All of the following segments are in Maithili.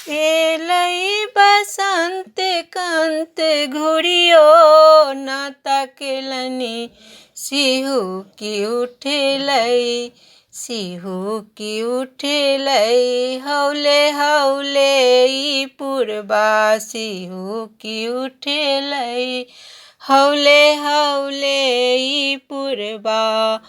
एलै बसंत कंत घुरियो न तकलनि, सिहूकी उठलै, सिहूकी उठलै, हौले हौले ई पुरबा, सिहूकी उठलै, हौले हौले ई पुरबा।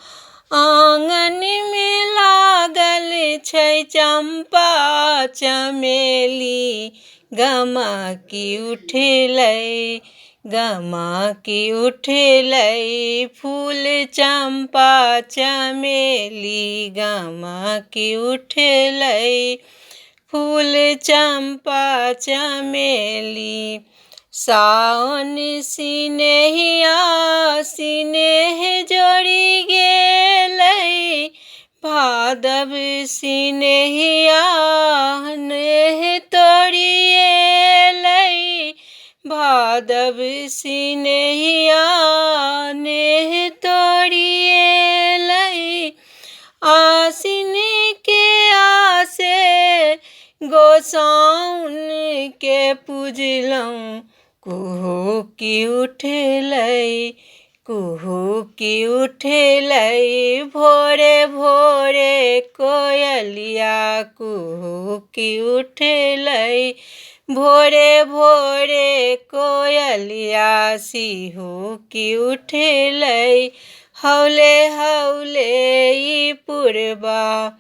आँगनमे लागल छै चम्पा चमेली, गमकि उठलै, गमकि उठलै, फूल चम्पा चमेली, गमकि उठलै, फूल चम्पा चमेली। साओन सिनेहिया सिनेह जोड़ि गेलै, भादव सिनेहिया नेह तोड़ि एलै, भादव सिनेहिया नेह तोड़ि एलै। आसिन के आसे गोसाउन के पुजलहुँ, कुहूकी उठलै, कुहूकी उठलै, भोरे भोरे कोयलिया, कुहूकी उठलै, भोरे भोरे कोयलिया, सिहूकी उठलै, हौले हौले ई पुरबा।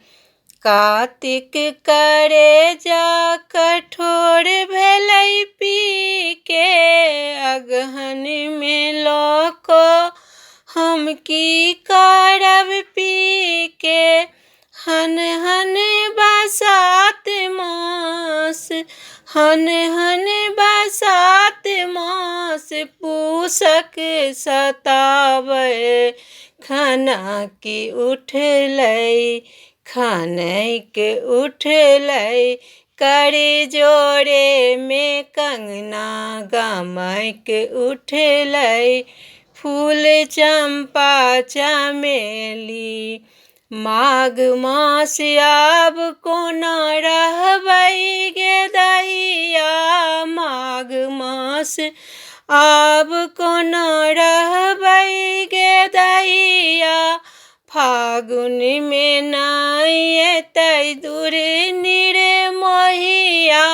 कातिक करेजा कठोर भेलै पी के, अगहनमे लऽ कऽ हम की करब पी के। हन हन बसात मास, हन हन बसात मास, पूसक सताबै, खनकि उठलै, खनकि उठलै, कर जोड़ेमे कङ्गना, गमकि उठलै, फूल चम्पा चमेली। माघ मास आब कोना रहबै गे दैया, माघ मास आब कोना रहबै गे दैया, फागुनमे नहि एतै दूर निरमोहिया,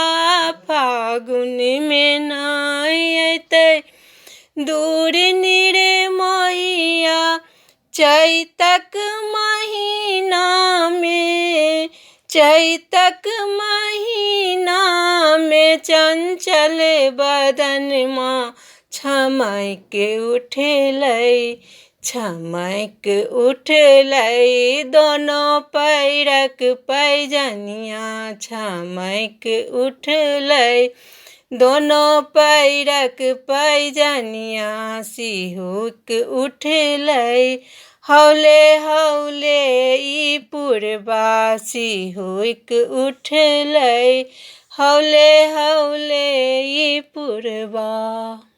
फागुनमे नहि एतै दूर निरमोहिया। चैतक महीनामे, चैतक महीनामे चञ्चल बदनमा छमकि उठलै, छमकि उठलै, दोनो पैरक पैजनिया, छमकि उठलै, दोनो पैरक पैजनिया, सिहूकि उठलै, हौले हौले ई पुरबा, सिहूकि उठलै, हौले हौले ई पुरबा।